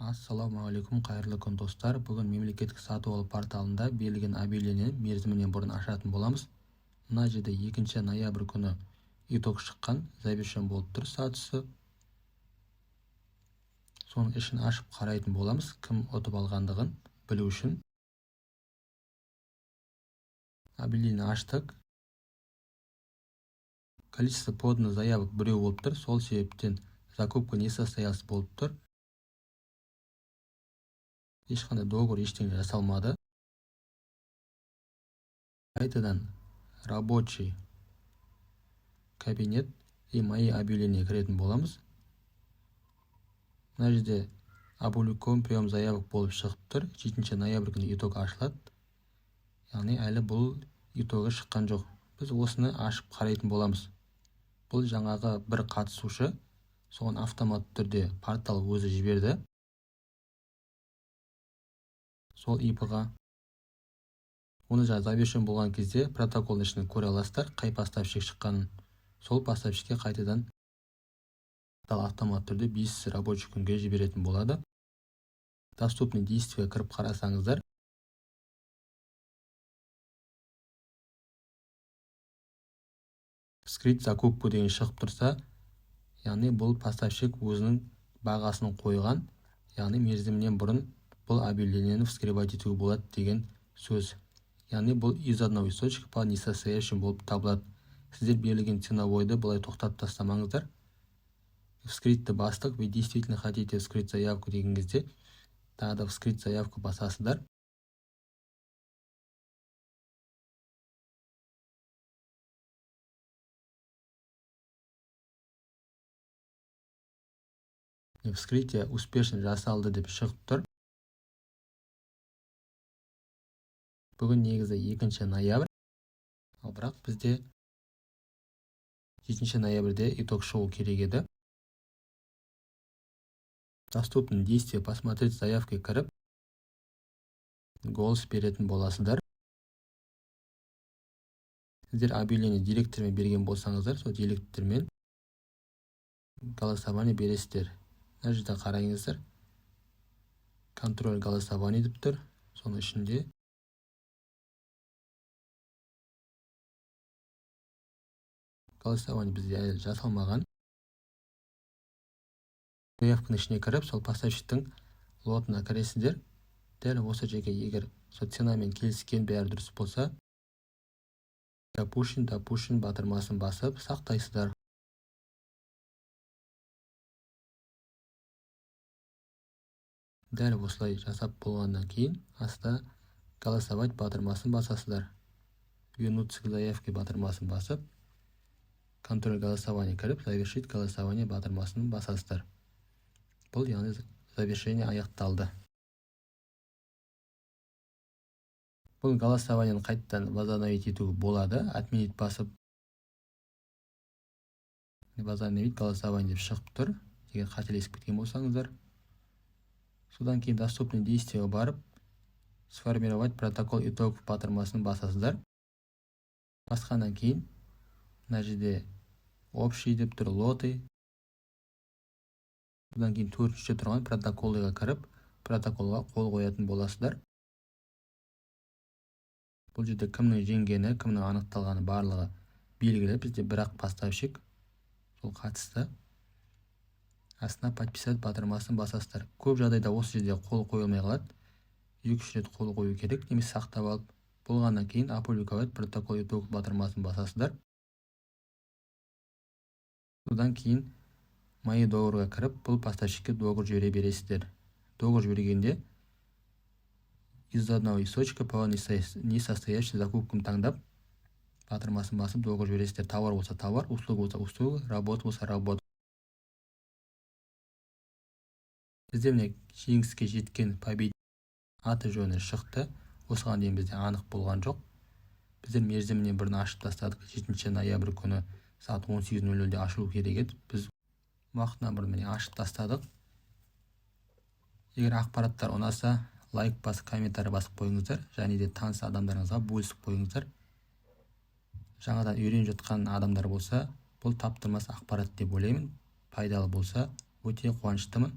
Ассалаумағалейкум, қайырлы күн, достар! Бүгін мемлекеттік сатып алу порталында берілген объявление ні мерзімінен бұрын ашатын боламыз. Мына жерде 2 ноябрь күні итог шыққан, завершен болып тұр статусы. Соның ішін ашып қарайтын боламыз, кім ұтып алғандығын білу үшін. Объявление аштық. Количество поданных заявок біреу болып тұр, сол себептен закупка не состоялась болып тұр. Ешқандай договор, ештеңе жасалмады. Қайтадан рабочий кабинет и мои объявления кіретін боламыз. Мына жерде опубликован прием заявок болып шығып тұр. 7 ноябрь күні итог ашылады, яғни әлі бұл итог ы шыққан жоқ. Біз осыны ашып қарайтын боламыз. Бұл жаңағы бір қатысушы, соған автоматты түрде портал өзі жіберді сол ИП-ға. Оны жаңа завершен болған кезде протоколдың ішінен көре аласыздар қай поставщик шыққанын. Сол поставщик ке қайтадан автоматты түрде 5 рабочий күнге жіберетін болады. Доступный действие кіріп қарасаңыздар, вскрыть закупку деген шығып тұрса, яғни бұл поставщик өзінің бағасын қойған, яғни мерзімінен бұрын бұл объявление ні вскрывать етуге болады деген сөз. Яғни бұл из одного источника по несостоящим болып табылады. Сіздер берілген ценовой ды былай тоқтатып тастамаңыздар. Вскрыть ті бастық. Вы действительно хотите вскрыть заявку деген кезде тағы да вскрыть заявку басасыздар. Вскрытие успешно жасалды деп шығып тұр. Бүгін негізі 2 ноябрь, ал бірақ бізде 7 ноябрьде итог шығу керек еді. Доступные действия, посмотреть заявки кіріп, голос беретін боласыздар. Сіздер объявление директормен берген болсаңыздар, сол директормен голосование бересіздер. Мына жерде қараңыздар, контроль голосование деп тұр. Соның ішінде голосование бізде әлі жасалмаған. Заявка ның ішіне кіріп, сол поставщик тің лотына кіресіздер. Дәл осы жерге, егер сол цена мен келіскен, бәрі дұрыс болса, допущен, допущен батырмасын басып сақтайсыздар. Дәл осылай жасап болғаннан кейін астына голосовать батырмасын басасыздар. Вернуться к заявке батырмасын басып, контроль голосование кіріп, завершить голосование батырмасын басасыздар. Бұл, яғни, завершение аяқталды. Бұл голосование ні қайтадан возобновить етуге болады, отменить басып. Возобновить голосование деп шығып тұр, егер қателесіп кеткен болсаңыздар. Содан кейін доступные действия барып, сформировать протокол итогов батырмасын басасыздар. Басқаннан кейін мына жерде общий деп тұр, лоты. Одан кейін төртінші тұрған протоколы ға кіріп, протоколға қол қоятын боласыздар. Бұл жерде кімнің жеңгені, кімнің анықталғаны, барлығы белгілі. Бізде бір-ақ поставщик, сол қатысты. Астына подписать батырмасын басасыздар. Көп жағдайда осы жерде қол қойылмай қалады, екі үш рет қол қою керек немесе сақтап алып болғаннан кейін опубликовать протокол итогов батырмасын басасыздар. Содан кейін мои договор ға кіріп, бұл поставщик ке договор жібере бересіздер. Договор жібергенде из одного источника по несостоявшимся закупкам таңдап, батырмасын басып, договор жібересіздер. Товар болса товар, услуга болса услуга, работа болса работа. Бізде, міне, жеңіске жеткен победитель аты жөні шықты. Осыған дейін бізде анық болған жоқ. Біздер мерзімінен бұрын ашып тастадық. 7 ноябрь күні сағат 18:00-де ашылу керек еді, біз уақытынан бұрын, міне, ашып тастадық. Егер ақпараттар ұнаса, лайк басып, комментарий басып қойыңыздар және де таныс адамдарыңызға бөлісіп қойыңыздар. Жаңадан үйреніп жатқан адамдар болса, бұл таптырмас ақпарат деп ойлаймын. Пайдалы болса, өте қуаныштымын.